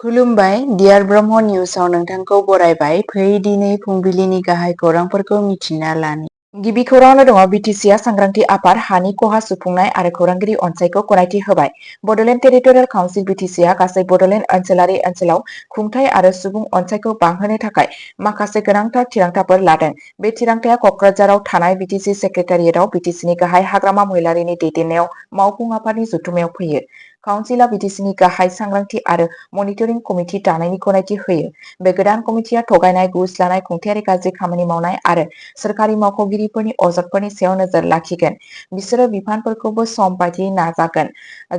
खुलुमबाय डियार ब्रह्म निउसआव नोंथांखौ बरायबाय। फै दिनै फुंबिलिनि गाहाय खौरांफोरखौ मिथिना लानि। गिबि खौराङावनो दङ बिटिसिआ सांग्रांथि आफाद हानि खहा सुफुंनाय आरो खौरांगिरि अनसायखौ गनायथि होबाय। बड'लेण्ड टेरिटरियेल काउन्सिल बिटिसिआ गासै बड'लेण्ड ओनसोलारि ओनसोलाव खुंथाय आरो सुबुं अनसायखौ बांहोनो थाखाय माखासे गोनांथार थिरांथाफोर लादों। बे थिरांथाया क'क्राझाराव थानाय बिटिसि सेक्रेटारियेटआव बिटिसिनि गाहाय हाग्रामा महिलारिनि दैदेननायाव मावफुं आफादनि जथुमायाव फैयो। काउन्सिलआ बिटिसिनि गाहाय सांग्रांथि आरो मनिटरिं कमिटि दानायनि गनायथि होयो। बे गोदान कमिटिया थगायनाय, घुस लानाय, खुंथायारि गाज्रि खामानि मावनाय आरो सोरखारि मावख'गिरिफोरनि अजदफोरनि सायाव नोजोर लाखिगोन। बिसोरो बिफानफोरखौबो सम बायदियै नाजागोन,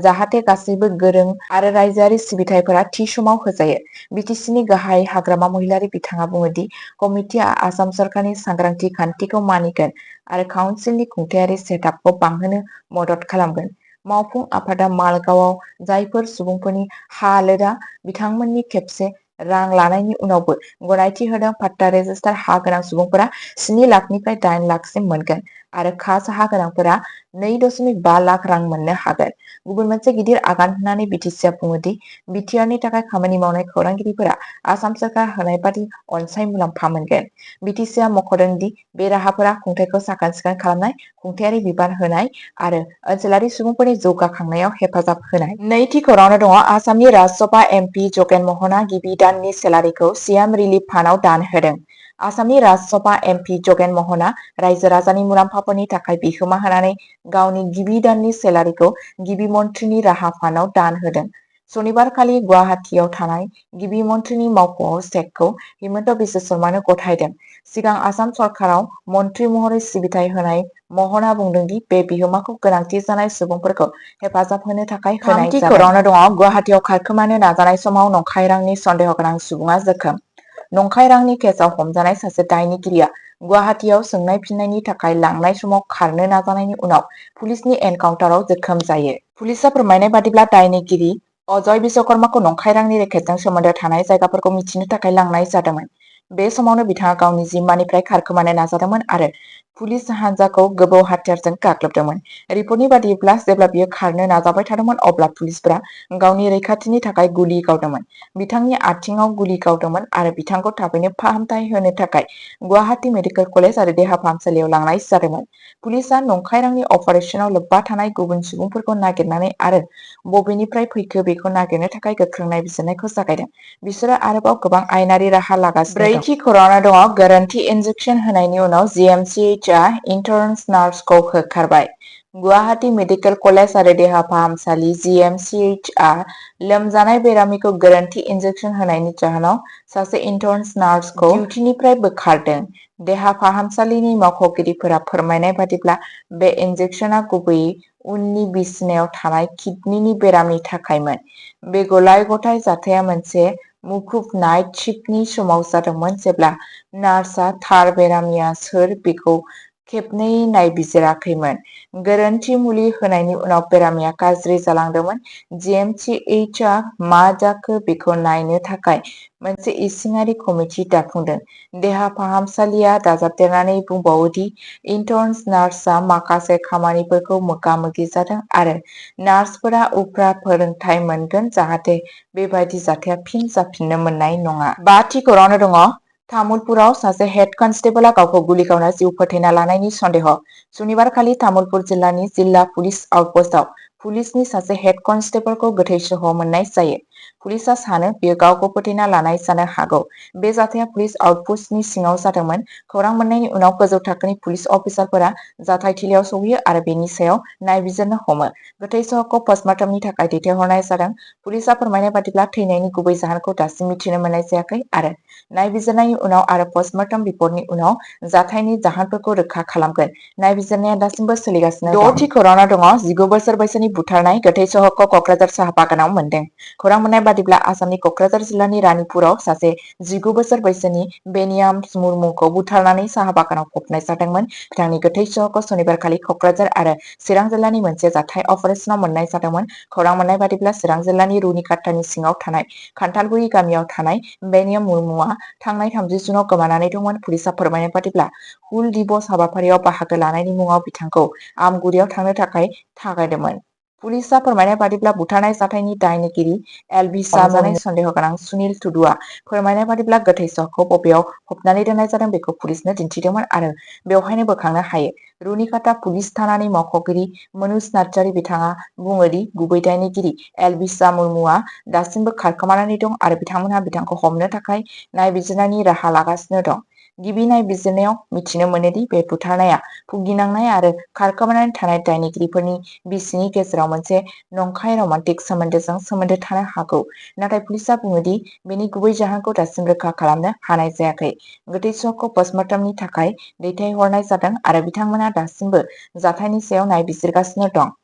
जाहाथे गासैबो गोरों आरो रायजोआरि सिबिथाइफोरा थि समाव होजायो। बिटिसिनि गाहाय हाग्रामा महिलारि बिथाङा बुङो दि कमिटिआ आसाम सोरखारनि सांग्रांथि खान्थिखौ मानिगोन आरो काउन्सिलनि खुंथायारि सेटआपखौ बांहोनो मदद खालामगोन। मावफुं आफादा मालगांवआव जायफोर सुबुंफोरनि हालोदआ बिथांमोननि खेबसे रां लानायनि उनावबो गनायथि होदों, पाट्टा रेजिस्टार हा गोनां सुबुंफोरा 7 लाखनिफ्राय 8 लाखसिम मोनगोन आरो खास हा गोनांफोरा 2.5 लाख रां मोननो हागोन। गुबुन मोनसे गिदिर आगान होननानै बिटिसिआ बुङो दि बिटिआरनि थाखाय खामानि मावनाय खौरांगिरिफोरा आसाम सोरखार होनाय बादि अनसाय मुलाम्फा मोनगोन। बिटिसिआ मख'दों दि बे राहाफोरा खुंथायखौ साखोन-सिखोन खालामनाय, खुंथायारि बिबान होनाय आरो ओनसोलारि सुबुंफोरनि जौगाखांनायाव हेफाजाब होनाय। नैथि खौराङावनो दङ आसामनि राज्यसभा एमपि जगेन महना गिबि दाननि सेलारिखौ सिएम रिलिफ फान्डआव दान होदों। आसामनि राज्यसभा एमपि जगेन महना रायजो राजानि मुलाम्फाफोरनि थाखाय बिहोमा होनानै गावनि गिबि दाननि सेलारिखौ गिबि मन्थ्रिनि राहा फान्डआव दान होदों। सनिबारखालि गुवाहाटीआव थानाय गिबि मन्थ्रिनि मावख'आव चेकखौ हिमन्त बिश्व शर्मानो गथायदों। सिगां आसाम सरकाराव मन्थ्रि महरै सिबिथाय होनाय महना बुंदों दि बे बिहोमाखौ गोनांथि जानाय सुबुंफोरखौ हेफाजाब होनो थाखाय होनाय जादों। थामथि खौराङावनो दङ गुवाहाटीआव खारखोमानो नाजानाय समाव नंखाय रांनि सन्देह गोनां सुबुङा जोखोम। नंखाय रांनि केसआव हमजानाय सासे दायनिगिरिया गुवाहाटीआव सोंनाय फिननायनि थाखाय लांनाय समाव खारनो नाजानायनि उनाव पुलिसनि एनकाउन्टाराव जोखोम जायो। पुलिसआ फोरमायनाय बादिब्ला दायनिगिरि अजय बिश्वकर्माखौ नंखाय रांनि रेकेटजों सोमोन्दो थानाय जायगाफोरखौ मिथिनो थाखाय लांनाय जादोंमोन। बे समावनो बिथाङा गावनि जिम्मानिफ्राय खारखोमानो नाजादोंमोन आरो पुलिस हान्जाखौ गोबौ हाथियारजों गाग्लोबदोंमोन। रिपर्टनि बादिब्ला जेब्ला बियो खारनो नाजाबाय थादोंमोन अब्ला पुलिसफोरा गावनि रैखाथिनि थाखाय गुलि गावदोंमोन। बिथांनि आथिंआव गुलि गावदोंमोन आरो बिथांखौ थाबैनो फाहामथाय होनो थाखाय गुवाहाटी मेडिकेल कलेज आरो देहा फाहामसालियाव लांनाय जादोंमोन। पुलिसआ नंखाय रांनि अपारेशनाव लोब्बा थानाय गुबुन सुबुंफोरखौ नागिरनानै आरो बबेनिफ्राय फैखो बेखौ नागिरनो थाखाय गोख्रों नायबिजिरनायखौ जागायदों। बिसोरो आरोबाव गोबां आयेनारि राहा लागासिनो दं। ब्रैथि खौराङावनो दङ गोरोन्थि इन्जेक्सन होनायनि उनाव जिएमसिएइचआ इन्टार्न नार्सखौ होखारबाय। गुवाहाटी मेडिकेल कलेज आरो देहा फाहामसालि जिएमसिएइचआ लोमजानाय बेरामिखौ गोरोन्थि इन्जेक्सन होनायनि जाहोनाव सासे इन्टार्न नार्सखौ डिउटिनिफ्राय बोखारदों। देहा फाहामसालिनि मावख'गिरिफोरा फोरमायनाय बादिब्ला बे इन्जेक्सनआ गुबैयै उननि बिसिनायाव थानाय किडनिनि बेरामनि थाखायमोन। बे गलाय-गथाय जाथाया मोनसे मुखुब नाइट शिफ्टनि समाव जादोंमोन जेब्ला नार्सआ थार बेरामिया सोर बेखौ खेबनै नायबिजिराखैमोन। गोरोन्थि मुलि होनायनि उनाव बेरामिया गाज्रि जालांदोंमोन। जिएमसिएइचआ मा जाखो बेखौ नायनो थाखाय मोनसे इसिङारि कमिटि दाफुंदों। देहा फाहामसालिया दाजाबदेरनानै बुंबावो दि इन्टार्न नार्सआ माखासे खामानिफोरखौ मोगा-मोगि जादों आरो नार्सफोरा उफ्रा फोरोंथाय मोनगोन जाहाथे बेबादि जाथाया फिन जाफिननो मोननाय नङा। बाथि खौराङावनो दङ तामुलपुराव सासे हेड कनस्टेबलआ गावखौ गुलि गावना जिउ फोथैना लानायनि सन्देह'। सनिबारखालि तामुलपुर जिल्लानि जिल्ला पुलिस आउटपस्टआव पुलिसनि सासे हेड कनस्टेबलखौ गोथै सह' मोननाय जायो। पुलिसआ सानो बियो गावखौ फोथैना लानाय जानो हागौ। बे जाथाया पुलिस आउटपस्टनि सिङाव जादोंमोन। खौरां मोननायनि उनाव गोजौ थाखोनि पुलिस अफिसारफोरा जाथायथिलियाव सौहैयो आरो बेनि सायाव नायबिजिरनो हमो। गोथै सह'खौ पस्टमर्टमनि थाखाय दैथायहरनाय जादों। पुलिसआ फोरमायनाय बादिब्ला थैनायनि गुबै जाहोनखौ दासिम मिथिनो मोननाय जायाखै आरो नायबिजिरनायनि उनाव आरो पस्टमर्टम रिपर्टनि उनाव जाथायनि जाहोनफोरखौ रोखा खालामगोन। नायबिजिरनाया दासिमबो सोलिगासिनो दं। द'थि खौराङाव दङ 19 बोसोर बैसोनि बुथारनाय गोथै सह'खौ क'क्राझार साहा बागानाव मोनदों। खौरां मोननाय बादिब्ला आसामनि क'क्राझार जिल्लानि रानिपुराव सासे 19 बोसोर बैसोनि बेनियाम मुर्मुखौ बुथारनानै साहा बागानाव फबनाय जादोंमोन। बिथांनि गोथै सह'खौ सनिबारखालि क'क्राझार आरो चिरां जिल्लानि मोनसे जाथाय अपारेशनाव मोननाय जादोंमोन। खौरां मोननाय बादिब्ला चिरां जिल्लानि रुनिकाटानि सिङाव थानाय खान्थालगुरि गामियाव थानाय बेनियाम मुर्मुआ थांनाय 30 जुनाव गोमानानै दंमोन। पुलिसआ फोरमायनाय बादिब्ला हुल दिबस हाबाफारियाव बाहागो लानायनि मुङाव बिथांखौ आमगुरियाव थांनो थाखाय थगायदोंमोन। पुलिसा फोरमायनाय बादिब्ला बुथारनाय जाथायनि दायनिगिरि एलभिसआ जानाय सन्देह गोनां सुनील टुडुआ फोरमायनाय बादिब्ला गोथै सहखौ बबेयाव फबनानै दोननाय जादों बेखौ पुलिसनो दिन्थिदोंमोन आरो बेवहायनो बोखांनो हायो। रुनिकाटा पुलिस थानानि मावख'गिरि मनुज नार्जारी बिथाङा बुङो दि गुबै दायनिगिरि एलभिसा मुर्मुआ दासिमबो खारखोमानानै दं आरो बिथांमोनहा बिथांखौ हमनो थाखाय नायबिजिरनायनि राहा लागासिनो दं। गिबि नायबिजिरनायाव मिथिनो मोनोदि बे बुथारनाया भुगिनांनाय आरो खारखोमानानै थानाय दायनिगिरिफोरनि बिसिनि गेजेराव मोनसे नंखाय रमान्टिक सोमोन्दोजों सोमोन्दो थानो हागौ, नाथाय पुलिसआ बुङो दि बेनि गुबै जाहोनखौ दासिम रोखा खालामनो हानाय जायाखै। गोथै सहखौ पस्टमर्टमनि थाखाय दैथायहरनाय जादों आरो बिथांमोनहा दासिमबो जाथायनि सायाव नायबिजिरगासिनो दं।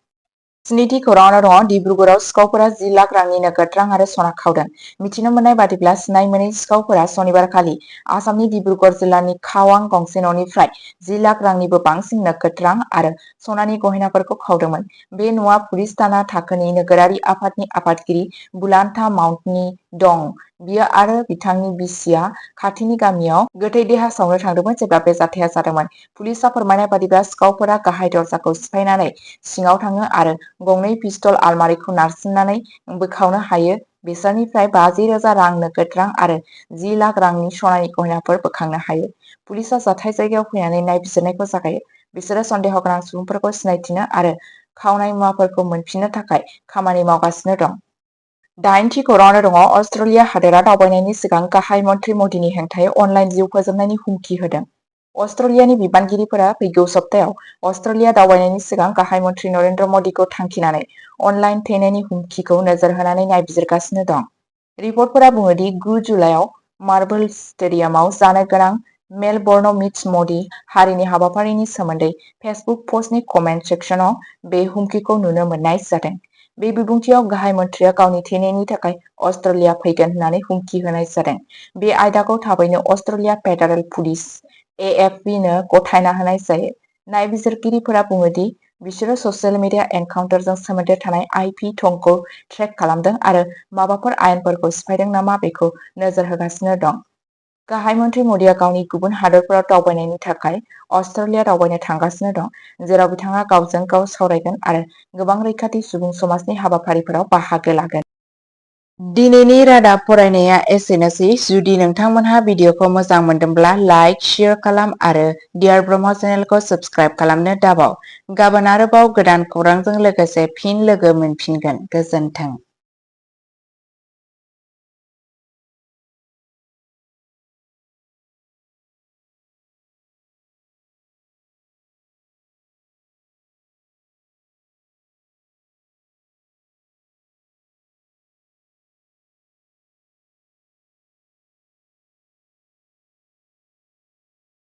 स्निथि खौराङाव दङ डिब्रुगड़आव सिखावफोरा 10 लाख रांनि नोगोद रां आरो सना खावदों। मिथिनो मोननाय बादिब्ला सिनाय मोनै सिखावफोरा सनिबारखालि आसामनि डिब्रुगड़ जिल्लानि खावां गंसे न'निफ्राय 10 लाख रांनिबो बांसिन नोगोद रां आरो सनानि गहेनाफोरखौ खावदोंमोन। बे न'आ पुलिस थाना थाखोनि नोगोरारि आफादनि आफादगिरि बुलान्था माउन्टनि दं। बियो आरो बिथांनि बिसिया खाथिनि गामियाव गोथै देहा सावनो थांदोंमोन जेब्ला बे जाथाया जादोंमोन। पुलिसआ फोरमायनाय बादिब्ला सिखावफोरा गाहाय दरजाखौ सिफायनानै सिङाव थाङो आरो गंनै पिस्तल आलमारिखौ नारसिननानै बोखावनो हायो। बिसोरनिफ्राय 50,000 रां नोगोद रां आरो 10 लाख रांनि सनानि गहेनाफोर बोखांनो हायो। पुलिसआ जाथाय जायगायाव फैनानै नायबिजिरनायखौ जागायो। बिसोरो सन्देह गोनां सुबुंफोरखौ सिनायथिनो आरो खावनाय मुवाफोरखौ मोनफिननो थाखाय खामानि मावगासिनो दं। 8थि खौराङाव दङ अस्ट्रेलिया हादोरा दावबायनायनि सिगां गाहाय मन्थ्रि मदिनि हेंथायै अनलाइन जिउ फोजोबनायनि हुमखि होदों। अस्ट्रेलियानि बिबानगिरिफोरा फैगौ सप्तायाव अस्ट्रेलिया दावबायनायनि सिगां गाहाय मन्थ्रि नरेन्द्र मदिखौ थांखिनानै अनलाइन थैनायनि हुमखिखौ नोजोर होनानै नायबिजिरगासिनो दं। रिपर्टफोरा बुङो दि 9 जुलाइआव मार्बल स्टेडियामाव जानो गोनां मेलबर्न मिट्स मदि हारिनि हाबाफारिनि सोमोन्दै फेसबुक पस्टनि कमेन्ट सेक्सनाव बे हुमखिखौ नुनो मोननाय जादों। बे बिबुंथियाव गाहाय मन्थ्रिया गावनि थैनायनि थाखाय अस्ट्रेलिया फैगोन होननानै हुमखि होनाय जादों। बे आयदाखौ थाबैनो अस्ट्रेलिया फेडारेल पुलिस (एएफपि) नो गथायना होनाय जायो। नायबिजिरगिरिफोरा बुङो दि बिसोरो ससियेल मिडिया एनकाउन्टारजों सोमोन्दो थानाय आइपि थंखौ ट्रेक खालामदों आरो माबाफोर आयेनफोरखौ सिफायदों नामा बेखौ नोजोर होगासिनो दं। गाहाय मन्थ्रि मदिआ गावनि गुबुन हादोरफोराव दावबायनायनि थाखाय अस्ट्रेलिया दावबायनो थांगासिनो दं, जेराव बिथाङा गावजों गाव सावरायगोन आरो गोबां रैखाथि सुबुं समाजनि हाबाफारिफोराव बाहागो लागोन। दिनैनि रादाब फरायनाया एसेनोसै। जुदि नोंथांमोनहा भिडिअखौ मोजां मोनदोंब्ला लाइक, शेयार खालाम आरो डियार ब्रह्म चेनेलखौ साबस्क्राइब खालामनो दाबाव। गाबोन आरोबाव गोदान खौरांजों लोगोसे फिन लोगो मोनफिनगोन। गोजोन्थों।